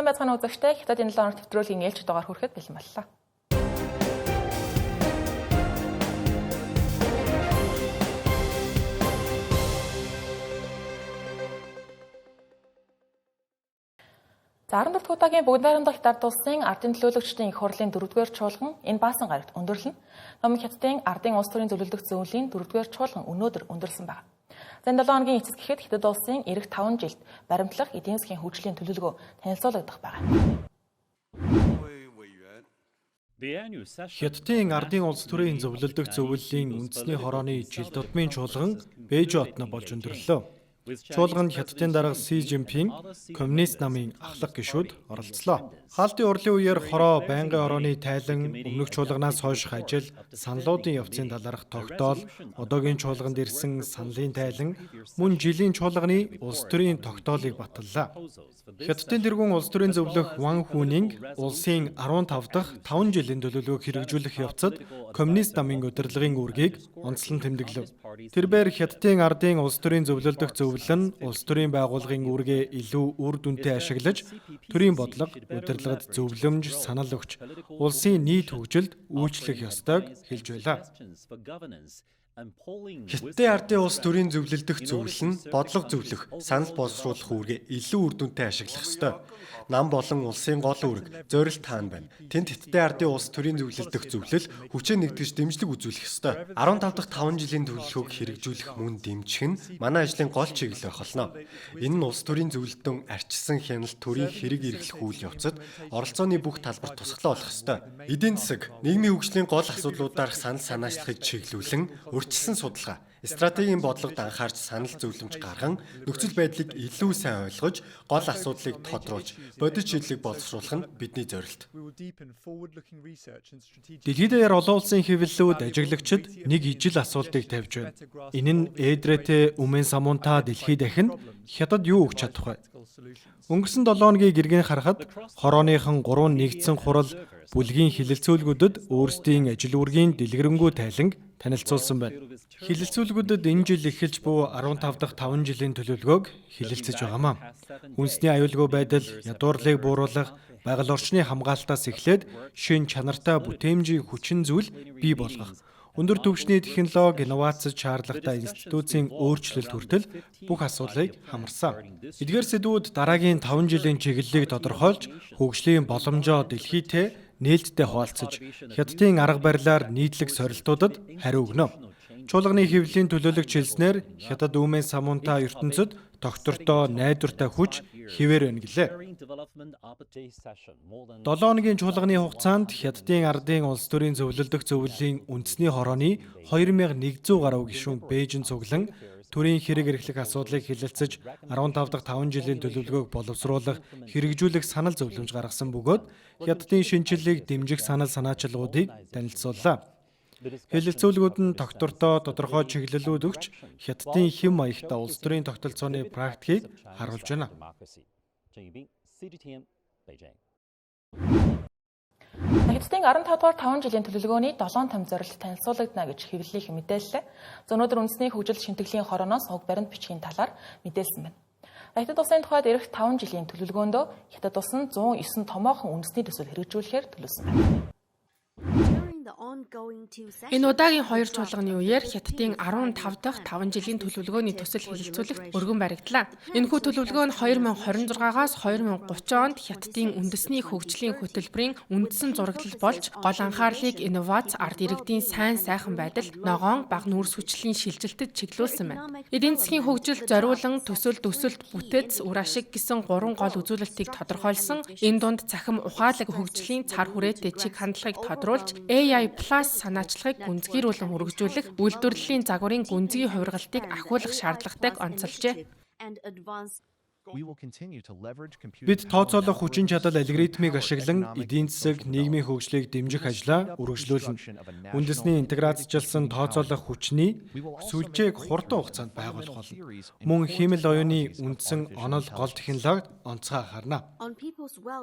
Сайн байцгаана үзэгчдээ, Хятадын 7 хоног нэвтрүүлгийн ээлжит дугаар хүрэхэд бэлэн боллоо. За 14 дахь удаагийн Бүгд найрамдах Хятад улсын ардын төлөөлөгчдийн их хурлын 4-р чуулган энэ Баасан гарагт өндөрлөнө. Номын Хятадын ардын улс төрийн зөвлөлдөх зөвлөлийн 4-р чуулган өнөөдөр өндөрлсөн байна. За энэ 7 хоногийн эцэс гэхэд Хятад улсын ирэх 5 жилд баримтлах эдийн засгийн хөгжлийн төлөвлөгөө танилцуулагдах байна. Хятадын ардын улс төрийн зөвлөлдөх зөвлөлийн үндэсний хорооны жил тутмын чуулган Бээжин хотно болж өндөрлөө. Чуулганд Хятадын дарга Си Жинпин, Коммунист намын ахлах гишүүд оролцлоо. Хаалтын хурлын үеэр хороо байнгын хорооны тайлан, өмнөх чуулганаас хойших ажил, саналуудын явцын талаарх тогтоол, одоогийн чуулганд ирсэн саналын тайлан, мөн жилийн чуулганы улс төрийн тогтоолыг баталлаа. Хятадын тэргүүн улс төрийн зөвлөх Ван Хүнинг улсын 15 дахь 5 жилийн төлөвлөгөөг хэрэгжүүлэх явцад Коммунист намын удирдлагын үүргийг онцлон тэмдэглэв. Тэрбээр Хятадын ардын улс төрийн зөвлөлдөх зөвлөл нь улс төрийн байгууллагын үүргээ илүү үр дүнтэй ашиглаж, төрийн бодлого, удирдлагад зөвлөмж, санал өгч, улсын нийт хөгжилд үйлчлэх ёстойг хэлж байлаа. Хятадын ардын улс төрийн зөвлөлдөх зөвлөл нь бодлого зөвлөх, санал боловсруулах үүргээ илүү үр дүнтэй ашиглах ёстой. Нам болон улсын гол үүрэг зорилт хаана байна? Тэнд Хятадын ардын улс төрийн зөвлөлдөх зөвлөл хүчээ нэгтгэж дэмжлэг үзүүлэх ёстой. 15 дахь 5 жилийн төлөвлөгөөг хэрэгжүүлэх мөн дэмжих нь манай ажлын гол чиглэл байх болно. Энэ нь улс төрийн зөвлөлтөн арчилсан хяналт төрийн хэрэг эрхлэх үйл явцад оролцооны бүх талбарт тусгалаа болох ёстой. Эдийн засаг, нийгмийн хөгжлийн гол асуудлуудаарх санал санаачлахыг чиглүүлэн урьдчилсан судалгаа, стратегийн бодлогод анхаарч санал зөвлөмж гарган нөхцөл байдлыг илүү сайн ойлгож, гол асуудлыг тодруулж, бодит шийдлийг боловсруулах нь бидний зорилт. Дэлхийд даяар олон улсын хэвлэлүүд ажиглагчид нэг ижил асуултыг тавьж байна. Энэ нь Эдрэтэ Үмэн Самунта дэлхий дахинд Хятад юу өгч чадах вэ? Өнгөрсөн 7 хоногийг эргэн харахад хорооныхон 3 нэгдсэн хурал бүлгийн хилэлцүүлгүүдэд өөрсдийн ажил үүргийн дэлгэрэнгүй тайланг танилцуулсан байна. Хилэлцүүлгүүдэд энэ жил эхэлж буй 15 дахь 5 жилийн төлөвлөгөөг хилэлцэж байгаамаа. Үндэсний аюулгүй байдал, ядуурлыг бууруулах, байгаль орчны хамгаалтаас эхлээд шин чанартай бүтээмжийн хүчин зүйл бий болгох. Өндөр түвшний технологи, инновацид шаардлагатай институцийн өөрчлөлт хүртэл бүх асуудлыг хамарсан. Эдгээр сэдвүүд дараагийн 5 жилийн чиглэлийг тодорхойлж, хөгжлийн боломжоо дэлхийдээ нээлттэй хуваалцаж, Хятадын арга барилаар нийтлэг сорилтуудад хариу өгнө. Чуулганы хэвлэлийн төлөөлөгч хэлснээр Хятад Үмэн Самунта ертөнцид доктортой найдвартай хүч хэвээр байна гэлээ. 7 хоногийн чуулганы хугацаанд Хятадын ардын улс төрийн зөвлөлдөх зөвлөлийн үндэсний хорооны 2100 гаруй гишүүн Бээжин цуглан төрийн хэрэг эрхлэх асуудлыг хилэлцэж 15 дахь 5 жилийн төлөвлөгөөг боловсруулах, хэрэгжүүлэх санал зөвлөмж гаргасан бөгөөд Хятадын шинэчлэлийг дэмжих санал санаачилгуудыг танилцууллаа. Хэлэлцүүлгүүд нь доктортой тодорхой чиглэлүүд өгч Хятадын хэм маягтай улс төрийн тогтолцооны практикийг харуулж байна. Хятадын 15 дугаар 5 жилийн төлөвлөгөөний 7 том зорилт танилцуулагдана гэж хэвлэлийнх мэдээллээ. Өнөөдөр үндэсний хөгжил шимтгэлийн хорооноос уг баримт бичгийн талаар мэдээлсэн байна. Хятад улсын тухайд ирэх 5 жилийн төлөвлөгөөндөө Хятад улс нь 109 томоохон үндэсний төсөл хэрэгжүүлэхээр төлөвлөсөн байна. Энэ удаагийн хоёр чуулганы үеэр Хятадын 15 дахь 5 жилийн төлөвлөгөөний төсөл хэлэлцүүлэгт өргөн баригдлаа. Энэхүү төлөвлөгөө нь 2026-аас 2030 онд Хятадын үндэсний хөгжлийн хөтөлбөрийн үндсэн зураглал болж гол анхаарлыг инновац, ард иргэдийн сайн сайхан байдал, ногоон бага нүүрс хүчлийн шилжилтэд чиглүүлсэн байна. Эдийн засгийн хөгжилд зориулан төсөл, төсөлт, бүтэц, үр ашиг гэсэн гурван гол үзүүлэлтийг тодорхойлсон. Энэ дунд цахим ухаалаг хөгжлийн цар хүрээтэй чиг хандлагыг тодруулж AI Plus санаачлагыг гүнзгийрүүлэн үргэлжлүүлэх, үйлдвэрлэлийн загварын гүнзгий хувиргалтыг ахиулах шаардлагатайг онцолжээ. Бид тооцоолох хүчин чадал алгоритмыг ашиглан эдийн засаг, нийгмийн хөгжлийг дэмжих ажлаа үргэлжлүүлнэ. Үндэсний интеграцчилсан тооцоолох хүчний сүлжээг хурдан хугацаанд байгуулах болно. Мөн хиймэл оюуны үндсэн онол гол технологид онцгой анхаарна.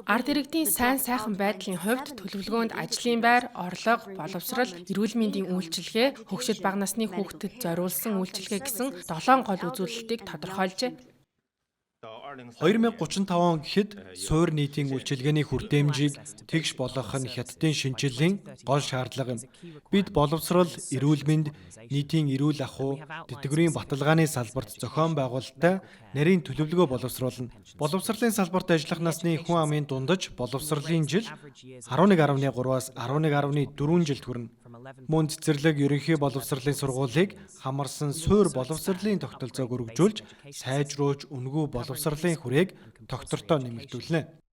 Ард иргэдийн сайн сайхан байдлын хувьд төлөвлөгөөнд ажлын байр, орлого, боловсрол, эрүүл мэндийн үйлчилгээ, хөгшид бага насны хүүхдэд зориулсан үйлчилгээ гэсэн 7 гол үзүүлэлтийг тодорхойлжээ. 2035 он гэхэд суур нийтийн үйлчилгээний хүртээмжийг тэгш болгох нь Хятадын шинэчлэлийн гол шаардлага юм. Бид боловсрол, эрүүл мэнд, нийтийн эрүүл ахуй, тэтгэврийн баталгааны салбарт зохион байгуулалттай нарийн төлөвлөгөө боловсруулна. Боловсролын салбарт ажиллах насны хүн амын дундаж боловсролын жил 11.3-аас 11.4 жилд хүрнэ. Мөн цэцэрлэг ерөнхий боловсролын сургуулийг хамарсан суур боловсролын тогтолцоог өргөжүүлж, сайжруулж үнэгүй боловсролын хүрээг тогтвортой нэмэгдүүлнэ.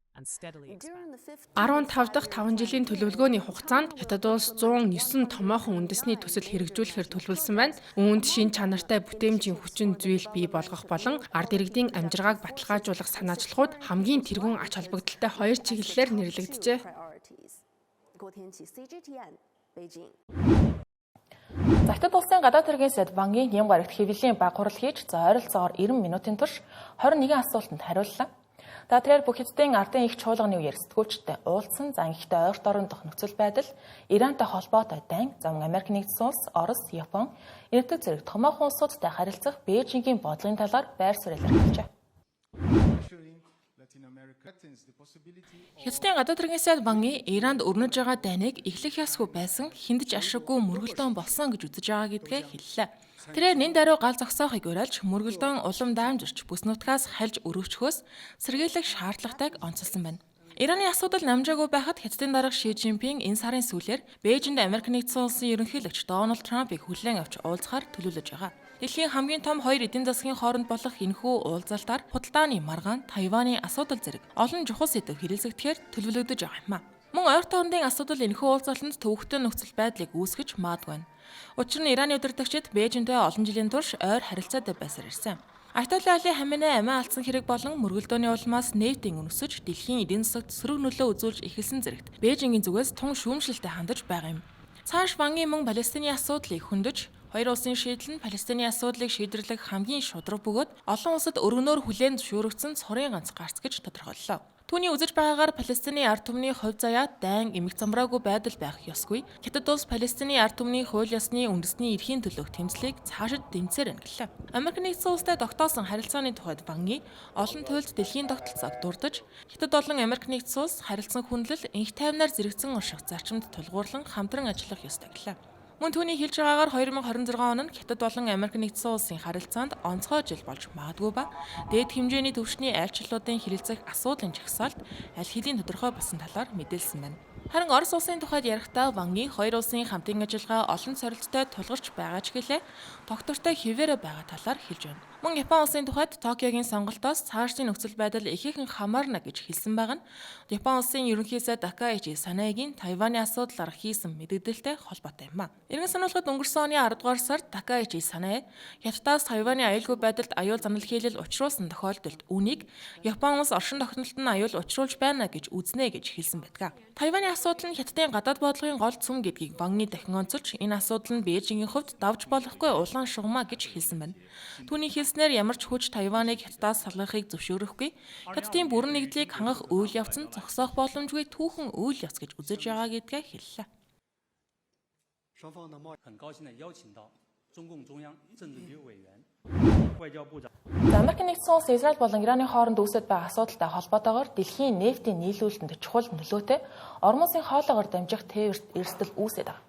15 дахь 5 жилийн төлөвлөгөөний хугацаанд Хятад улс 109 томоохон үндэсний төсөл хэрэгжүүлэхээр төлөвлөсөн байна. Үүнд шин чанартай бүтээмжийн хүчин зүйл бий болгох болон ард иргэдийн амжиргааг баталгаажуулах санаачлагууд хамгийн тэргүүн ач холбогдолтой хоёр чиглэлээр нэрлэгджээ. За Хятад улсын гадаад хэргийн сайд Вангийн Ням гарагт хэвлэлийн баг хурал хийж за ойролцоогоор 90 минутын турш 21 асуултанд хариуллаа. За тэрээр бүх Хятадын ардын их чуулганы үеэр сэтгүүлчтэй уулзсан. За ингэхдээ ойрт орон дох нөхцөл байдал, Ирантай холбоотой дайн, за мөн Америк нэгдсэн улс, Орос, Япон, Энэтхэг зэрэг томоохон улсуудтай харилцах Бээжингийн бодлогын талаар байр суурь илэрхийлжээ. Хятадын гадаад хэргийн сайд Ванги Иранд өрнөж байгаа дайныг эхлэх ёсгүй байсан, хиндэж ашиггүй мөргөлдөөн болсон гэж үзэж байгаа гэдгээ хэллээ. Тэрээр нэн даруй гал зогсоохыг уриалж, мөргөлдөөн улам даамжирч, бүс нутгаас хальж өрөвчхөөс сэргийлэх шаардлагатайг онцолсон байна. Ираны асуудал намжаагүй байхад Хятадын дарга Ши Жинпин энэ сарын сүүлээр Бээжинд Америк нэгдсэн улсын ерөнхийлөгч Дональд Трампыг хүлээн авч уулзахаар төлөвлөж байгаа. Дэлхийн хамгийн том хоёр эдийн засгийн хооронд болох энэхүү уулзалтаар худалдааны маргаан, Тайваны асуудал зэрэг олон чухал сэдэв хэрэглэгдэхээр төлөвлөгдөж байгаа юм а. Мөн ойр тойрны асуудал энэхүү уулзалтанд төвөгтэй нөхцөл байдлыг үүсгэж магадгүй байна. Учир нь Ираны удирдагчид Бээжинтэй олон жилийн турш ойр харилцаатай байсаар ирсэн. Айтолын айлын хаминаа амиа алдсан хэрэг болон мөргөлдөөний улмаас нефтийн үн өсөж дэлхийн эдийн засагт сөрөг нөлөө үзүүлж эхэлсэн зэрэгт Бээжингийн зүгээс тун шүүмжлэлтэй хандаж байгаа юм. Цааш Вангийн мөн Палестины асуудлыг хөндөж хоёр улсын шийдэл нь Палестины асуудлыг шийдвэрлэх хамгийн шударга бөгөөд олон улсад өргөнөөр хүлээн зөвшөөрөгдсөн цорын ганц гарц гэж тодорхойллоо. Түүний үзэж байгаагаар Палестины ард түмний хувь заяа дайн эмх замраагүй байдал байх ёсгүй. Хятад улс Палестины ард түмний хууль ёсны үндэсний эрхийн төлөөх тэмцлийг цаашид дэмжсээр байна гэлээ. Америк нэгдсэн улстай тогтоосон харилцааны тухайд Ванги олон туйлд дэлхийн тогтолцоог дурдаж, Хятад болон Америк нэгдсэн улс харилцан хүндлэл энх тайвнаар зэрэгцэн орших зарчимд тулгуурлан хамтран ажиллах ёстой гэлээ. Мөн түүний хэлж байгаагаар 2026 он нь Хятад болон Америк нэгдсэн улсын харилцаанд онцгой жил болж магадгүй ба дээд хэмжээний түвшний айлчлалуудын хэлэлцэх асуудлын жагсаалт аль хэдийн тодорхой болсон талаар мэдээлсэн байна. Харин Орос улсын тухайд ярихдаа Вангийн хоёр улсын хамтын ажиллагаа олон сорилттой тулгарч байгаа ч гэлээ тогтвортой хэвээрээ байгаа талаар хэлж байна. Мөн Япон улсын тухайд Токиогийн сонголтоос цаашдын нөхцөл байдал ихээхэн хамаарна гэж хэлсэн байгаа нь Япон улсын ерөнхий сайд Такаичи Санаигийн Тайваны асуудлаар хийсэн мэдэгдэлтэй холбоотой юм а. Иргэн сануулгад өнгөрсөн оны 10 дугаар сард Такаичи Санаи Хятадаас Тайваны аюулгүй байдалд аюул занал хийлэл учруулсан тохиолдолд үүнийг Япон улс оршин тогтнолтод нь аюул учруулж байна гэж үзнэ гэж хэлсэн байдаг. Тайваны асуудал нь Хятадын гадаад бодлогын гол цөм гэдгийг Ванги дахин онцолж, энэ асуудал нь Бээжингийн хувьд давж болохгүй улаан шугамаа гэж хэлсэн байна. Түүний хэлснээр ямар ч хүч Тайваныг Хятадаас салгахыг зөвшөөрөхгүй, Хятадын бүрэн нэгдлийг хангах үйл явц нь зогсоох боломжгүй түүхэн үйл явц гэж үзэж байгаа гэдгээ хэллээ. Америк нэгдсэн улс Израиль болон Ираны хооронд үүсэт байгаа асуудалтай холбоотойгоор дэлхийн нефтийн нийлүүлэлтэнд чухал нөлөөтэй Ормузын хоолоогоор дамжих тээвэрт эрсдэл үүсэт байгаа.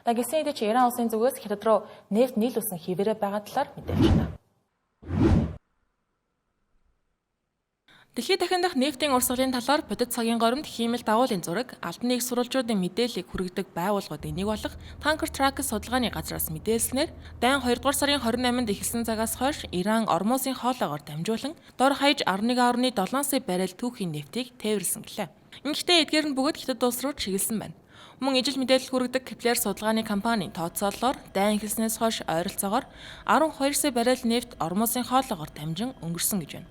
За гисэн хэдий ч Иран улсын зүгээс Хятад руу нефть нийлүүлсэн хэвээрээ байгаа талаар мэдээлж байна. Дэлхийд дахин дах нефтийн урсгалын талаар бодит цагийн горимд хиймэл дагуулын зураг, албаны их сурвалжуудын мэдээллийг хүргэдэг байгууллагуудын нэг болох Tanker Track судалгааны газраас мэдээлснээр дайн 2 дугаар сарын 28-нд эхэлсэн цагаас хойш Иран Ормузын хоолоогоор дамжуулан дор хаяж 11.7 сая баррел түүхийн нефтийг тээвэрлсэн гэлээ. Ингэхдээ эдгээр нь бүгд Хятад улс руу чиглэсэн байна. Мөн ижил мэдээлэл хүргэдэг Kepler судалгааны компани тооцооллоор дайн эхэлснээс хойш ойролцоогоор 12 сая баррел нефть Ормузын хоолоогоор дамжин өнгөрсөн гэж байна.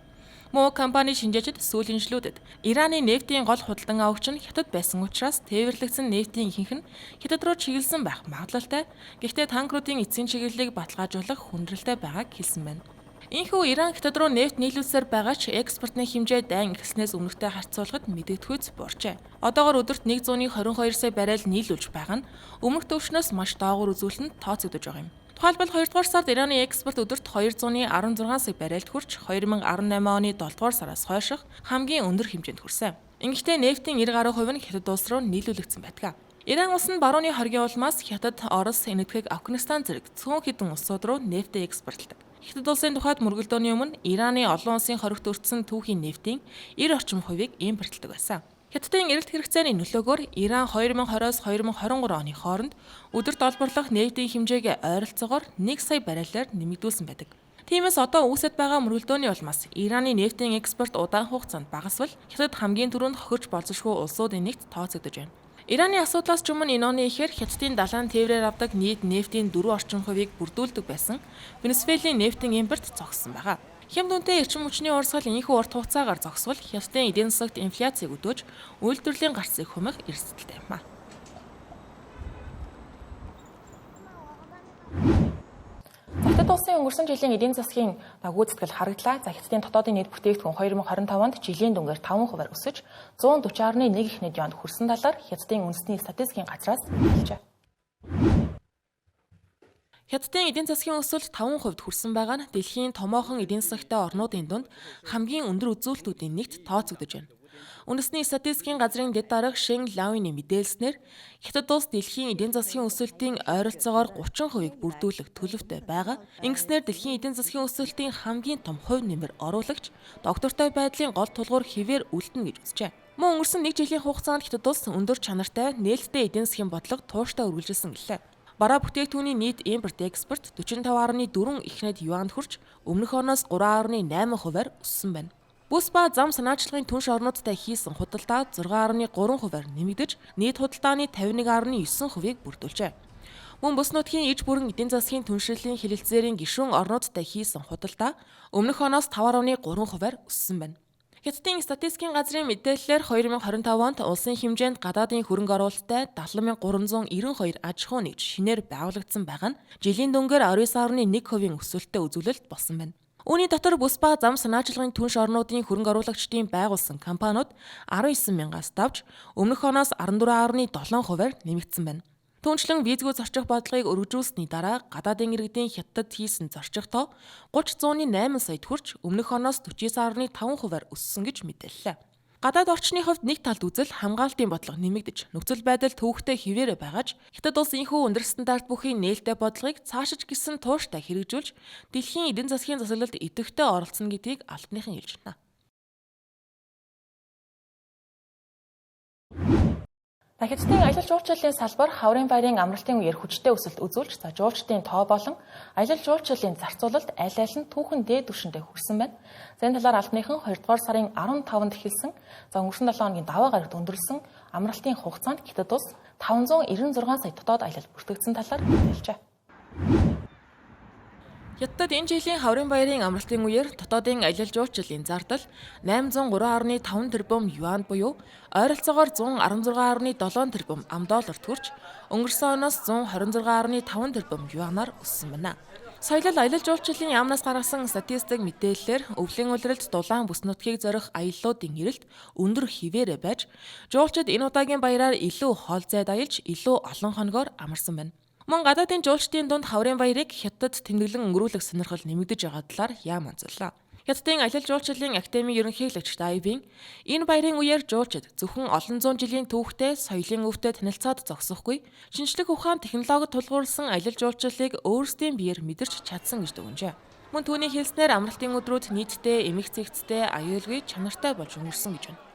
Мөн компани шинжээчид сүүлийн жилүүдэд Ираны нефтийн гол худалдан авагч нь Хятад байсан учраас тээвэрлэгдсэн нефтийн ихэнх нь Хятад руу чиглэсэн байх магадлалтай. Гэхдээ танкеруудын эцсийн чиглэлийг баталгаажуулах хүндрэлтэй байгааг хэлсэн байна. Энэхүү Иран Хятад руу нефть нийлүүлсээр байгаа ч экспортны хэмжээ дайн эхэлснээс өмнөхтэй харьцуулахад мэдэгдэхүйц буурчээ. Одоогор өдөрт 122 сая баррел нийлүүлж байгаа нь өмнөх түвшнөөс маш доогуур үзүүлэлтэнд тооцогдож байгаа юм. Тухайлбал 2 дугаар сард Ираны экспорт өдөрт 216 сая баррелд хүрч 2018 оны 7 дугаар сараас хойших хамгийн өндөр хэмжээнд хүрсэн. Ингэхдээ нефтийн 90 гаруй хувь нь Хятад улс руу нийлүүлэгдсэн байдаг. Иран улс нь барууны хоргийн улмаас Хятад, Орос, Энэтхэг, Афганистан зэрэг цөөн хэдэн улсууд руу нефтээ экспортлдог. Хятад улсын тухайд мөргөлдөөний өмнө Ираны олон улсын хоригт өртсөн түүхийн нефтийн 90 орчим хувийг импортлдог байсан. Хятадын эрэлт хэрэгцээний нөлөөгөөр Иран 2020-оос 2023 оны хооронд өдөрт олборлох нефтийн хэмжээг ойролцоогоор 1 сая баррелаар нэмэгдүүлсэн байдаг. Тиймээс одоо үүсэт байгаа мөргөлдөөний улмаас Ираны нефтийн экспорт удаан хугацаанд багасвал Хятад хамгийн түрүүнд хохирч болзошгүй улсуудын нэгт тооцогдож байна. Ираны асуудлаас ч өмнө энэ оны ихээр Хятадын далайн тээврээр авдаг нийт нефтийн 4 орчим хувийг бүрдүүлдэг байсан Венесуэлийн нефтийн импорт зогссон байгаа. Хямд үнэтэй эрчим хүчний урсгал энэхүү урт хугацаагаар зогсвол Хятадын эдийн засагт инфляцийг өдөөж үйлдвэрлэлийн гарцыг хумих эрсдэлтэй юм а. Хятад улсын өнгөрсөн жилийн эдийн засгийн гүйцэтгэл харагдлаа. За Хятадын дотоодын нийт бүтээгдэхүүн 2025 онд жилийн дүнгээр 5% өсөж 140.1 их нийт юанд хүрсэн талаар Хятадын үндэсний статистикийн газраас мэдээлжээ. Хятадын эдийн засгийн өсөлт 5% хүрсэн байгаа нь дэлхийн томоохон эдийн засагтай орнуудын дунд хамгийн өндөр үзүүлэлтүүдийн нэгт тооцогдож байна. Үндэсний статистикийн газрын дэд дарга Шин Лавины мэдээлснээр Хятад улс дэлхийн эдийн засгийн өсөлтийн ойролцоогоор 30%-ийг бүрдүүлэх төлөвтэй байгаа. Ингэснээр дэлхийн эдийн засгийн өсөлтийн хамгийн том хувь нэмэр оруулагч доктортой байдлын гол тулгуур хэвээр үлдэнэ гэж үзжээ. Мөн өнгөрсөн нэг жилийн хугацаанд Хятад улс өндөр чанартай нээлттэй эдийн засгийн бодлого тууштай үргэлжилсэн гэлээ. Бараа бүтээгдэхүүний нийт импорт экспорт 45.4 их найд юанд хүрч өмнөх оноос 3.8%-аар өссөн байна. Бүс ба зам санаачлагын түнш орнуудтай хийсэн худалдаа 6.3%-аар нэмэгдэж нийт худалдааны 51.9%-ийг бүрдүүлжээ. Мөн бүс нутгийн иж бүрэн эдийн засгийн түншлэлийн хэлэлцээрийн гишүүн орнуудтай хийсэн худалдаа өмнөх оноос 5.3%-аар өссөн байна. Хятадын статистикийн газрын мэдээллээр 2025 онд улсын хэмжээнд гадаадын хөрөнгө оруулалттай 70,392 аж ахуй нэгж шинээр байгуулагдсан байгаа нь жилийн дүнгээр 19.1% өсөлттэй үзүүлэлт болсон байна. Үүний дотор бүс ба зам санаачлагын түнш орнуудын хөрөнгө оруулагчдын байгуулсан компаниуд 19 мянгаас давж өмнөх оноос 14.7%-аар нэмэгдсэн байна. Түүнчлэн визгүй зорчих бодлогыг өргөжүүлсэний дараа гадаадын иргэдийн Хятадд хийсэн зорчих тоо 30.8 саяд хүрч өмнөх оноос 49.5%-аар өссөн гэж мэдээллээ. Гадаад орчны хувьд нэг талд үзэл хамгаалтын бодлого нэмэгдэж, нөхцөл байдал төвөгтэй хэвээрээ байгаа ч Хятад улс энэхүү өндөр стандарт бүхий нээлттэй бодлогыг цаашиж гисэн тууштай хэрэгжүүлж дэлхийн эдийн засгийн засаглалд идэвхтэй оролцоно гэдгийг албаныхан хэлж байна. Хятадын аялал жуулчлалын салбар хаврын баярын амралтын үеэр хүчтэй өсөлт үзүүлж, за жуулчдын тоо болон аялал жуулчлалын зарцуулалт аль аль нь түүхэн дээд түвшиндээ хүрсэн байна. За энэ талаар албаныхан 2 дугаар сарын 15-нд хэлсэн. За өнгөрсөн 7 хоногийн даваа гарагт өндөрлсөн амралтын хугацаанд Хятад улс 596 сая дотоод аялал бүртгэгдсэн талаар мэдээлжээ. Хятадд энэ жилийн хаврын баярын амралтын үеэр дотоодын аялал жуулчлалын зардал 803.5 тэрбум юан буюу ойролцоогоор 116.7 тэрбум ам долларт хүрч өнгөрсөн оноос 126.5 тэрбум юанаар өссөн байна. Соёлол аялал жуулчлалын яамнаас гаргасан статистик мэдээллээр өвлийн улиралд дулаан бүс нутгийг зорих аяллуудын эрэлт өндөр хэвээрээ байж, жуулчид энэ удаагийн баяраар илүү хол зайд аялж, илүү олон хоногоор амарсан байна. Мөн гадаадын жуулчдын дунд хаврын баярыг Хятадд тэмдэглэн өнгөрүүлэх сонирхол нэмэгдэж байгаа талаар яам онцоллоо. Хятадын аялал жуулчлалын академийн ерөнхийлөгч Дайвин энэ баярын үеэр жуулчид зөвхөн олон зуун жилийн түүхтэй соёлын өвтэй танилцаад зогсохгүй, шинжлэх ухаан технологид тулгуурласан аялал жуулчлалыг өөрсдийн биеэр мэдэрч чадсан гэж дүгнжээ. Мөн түүний хэлснээр амралтын өдрүүд нийтдээ эмх цэгцтэй, аюулгүй, чанартай болж өнгөрсөн гэж байна.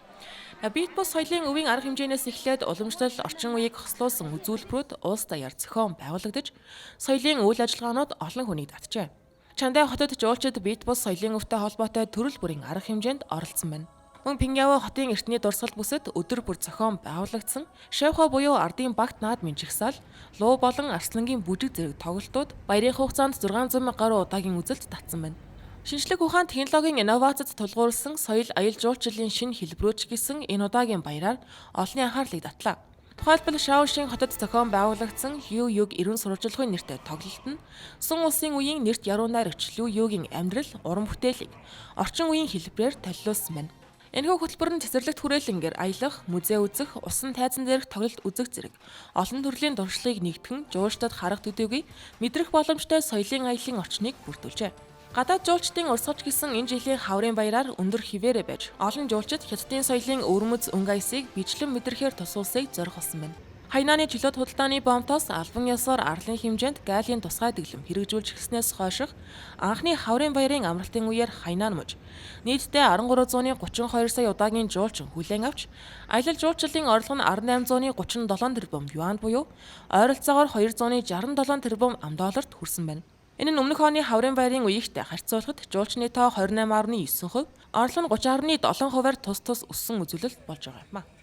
Бит бус соёлын өвийн арга хэмжээнээс эхлээд уламжлал орчин үеийг хослуулсан үзүүлбэрүүд улс даяар зохион байгуулагдаж, соёлын үйл ажиллагаанууд олон хүнийг татжээ. Чандай хотод жуулчид бит бус соёлын өвтэй холбоотой төрөл бүрийн арга хэмжээнд оролцсон байна. Мөн Пингяо хотын эртний дурсгал бүсэд өдөр бүр зохион байгуулагдсан Шавхо буюу ардын багт наад жагсаал, луу болон арслангийн бүжиг зэрэг тоглолтууд баярын хугацаанд 600 мянга гаруй удаагийн үзэлт татсан байна. Шинжлэх ухаан технологийн инновацид тулгуурласан соёл аялал жуулчлалын шинэ хэлбэрүүч гэсэн энэ удаагийн баяраар олонний анхаарлыг татлаа. Тухайлбал Шаошин хотод зохион байгуулагдсан Хью Юг 90 сурвалжлагын нэртэй тоглолт нь Сун улсын үеийн нэрт яруу найрагч Лю Югийн амьдрал, уран бүтээлийг орчин үеийн хэлбэрээр толилуулсан байна. Энэхүү хөтөлбөр нь цэцэрлэгт хүрээлэнгээр аялах, музей үзэх, усан тайзан дээрх тоглолт үзэх зэрэг олон төрлийн туршлагыг нэгтгэн жуулчдад харах төдийгүй мэдрэх боломжтой соёлын аяллын орчныг бүрдүүлжээ. Гадаад жуулчдын урсгаж гисэн энэ жилийн хаврын баяраар өндөр хിവэрэ байж олон жуулчид Хятадын соёлын өвөрмөц өнгө аясыг бичлэн мэдрэхээр тус улсыг зорих болсон байна. Хайнааны чөлөөт худалдааны бомтоос албан ёсоор арлын хэмжээнд галийн тусгай дэглэм хэрэгжүүлж эхэлснээс хойших анхны хаврын баярын амралтын үеэр Хайнан мужи нийтдээ 1332 сая удаагийн жуулчин хүлээн авч аялал жуулчлалын орлого нь 1837 тэрбум юань буюу ойролцоогоор 267 тэрбум ам долларт хүрсэн байна. Энэ нь өмнөх оны хаврын баярын үеийнхтэй харьцуулахад жуулчны тоо 28.9%, орлого нь 30.7%-аар тус тус өссөн үзүүлэлт болж байгаа юм а.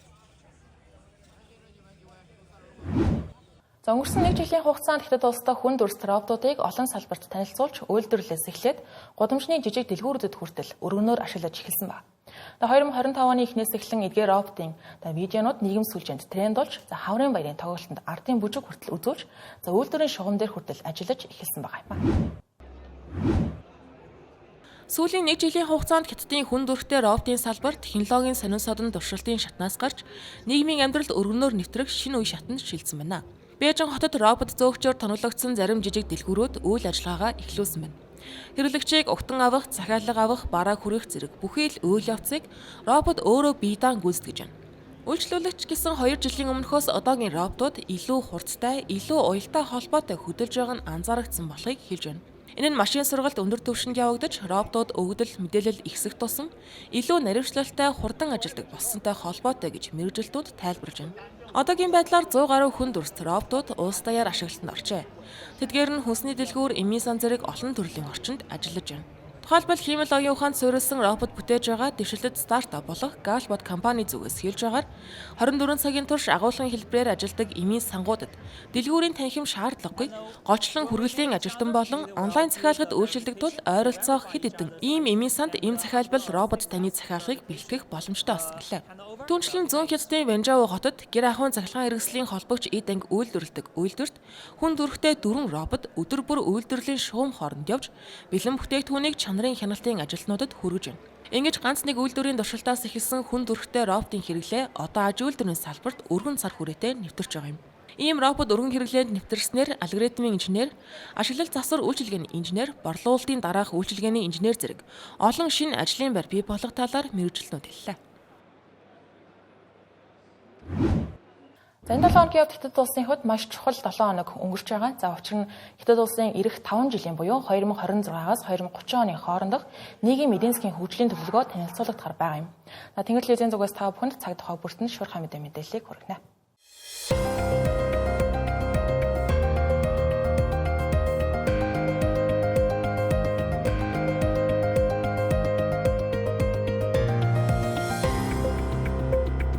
За өнгөрсөн нэг жилийн хугацаанд Хятад улстай хүнд дүрс роботуудыг олон салбарт танилцуулж үйлдвэрлэлээс эхлээд гудамжны жижиг дэлгүүрүүдэд хүртэл өргөнөөр ашиглаж эхэлсэн ба. 2025 оны эхнээс эхлэн эдгээр роботын видеонууд нийгэм сүлжээнд тренд болж, за хаврын баярын тоглолтод ардын бүжиг хүртэл үзүүлж, за үйлдвэрийн шугам дээр хүртэл ажиллаж эхэлсэн байгаа юм а. Сүүлийн нэг жилийн хугацаанд Хятадын хүн төрхтэй роботын салбар технологийн сонин содон туршилтын шатнаас гарч нийгмийн амьдралд өргөнөөр нэвтрэх шинэ үе шатанд шилжсэн байна. Бээжин хотод робот зөөгчөөр тонологдсон зарим жижиг дэлгүүрүүд үйл ажиллагаагаа эхлүүлсэн байна. Хэрэглэгчийг угтан авах, захиалга авах, бараа хүргэх зэрэг бүхий л үйл явцыг робот өөрөө бие даан гүйцэтгэж байна. Үйлчлүүлэгч гэсэн 2 жилийн өмнөхөөс одоогийн роботууд илүү хурцтай, илүү уялдаа холбоотой хөдөлж байгаа нь анзаарагдсан болохыг хэлж байна. Энэ нь машин сургалт өндөр түвшинд явагдаж, роботууд өгөгдөл, мэдээлэл ихсэх тусам илүү наривчлалтай хурдан ажилладаг болсонтой холбоотой гэж мэргэжилтүүд тайлбарлаж байна. Одоогийн байдлаар 100 гаруй хүн дүрст роботууд улс даяар ашиглалтанд оржээ. Тэдгээр нь хүнсний дэлгүүр, эмийн сан зэрэг олон төрлийн орчинд ажиллаж байна. Тухайлбал хиймэл оюун ухаанд суурилсан робот бүтээж байгаа дэвшилтэт стартап болох Galbot компани зүгээс хэлж байгаагаар 24 цагийн турш агуулгын хэлбэрээр ажилладаг эмийн сангуудад дэлгүүрийн танхим шаардлагагүй голчлон хүргэлтийн ажилтан болон онлайн захиалгад үйлчилдэг тул ойролцоох хэд хэдэн ийм эмийн санд эм захиалбал робот таны захиалгыг бэлтгэх боломжтой болсон гэлээ. Түүнчлэн зүүн Хятадын Вэнжао хотод гэр ахуйн цахилгаан хэрэгслийн холбогч эд анги үйлдвэрлэдэг үйлдвэрт хүн төрхтэй 4 робот өдөр бүр үйлдвэрлэлийн шугам хооронд явж бэлэн бүтээгдэхүүнийг чанарын хяналтын ажилтнуудад хүргэж байна. Ингэж ганц нэг үйлдвэрийн туршилтаас эхэлсэн хүн төрхтэй роботын хэрэглээ одоо аж үйлдвэрийн салбарт өргөн цар хүрээтэй нэвтэрч байгаа юм. Ийм робот өргөн хэрэглээнд нэвтэрснээр алгоритмын инженер, ашиглал засвар үйлчилгээний инженер, борлуулалтын дараах үйлчилгээний инженер зэрэг олон шинэ ажлын байр бий болох талаар мэргэжилтнүүд хэллээ. За энэ 7 хоногийн явд Хятад улсын хувьд маш чухал 7 хоног өнгөрч байгаа. За учир нь Хятад улсын ирэх 5 жилийн буюу 2026-аас 2030 оны хоорондох нийгмийн эдийн засгийн хөгжлийн төлөвлөгөө танилцуулагдахаар байгаа юм. За Тэнгэр телевизийн зүгээс та бүхэнд цаг тухай бүртэн шуурхай мэдээллийг хүргэнэ.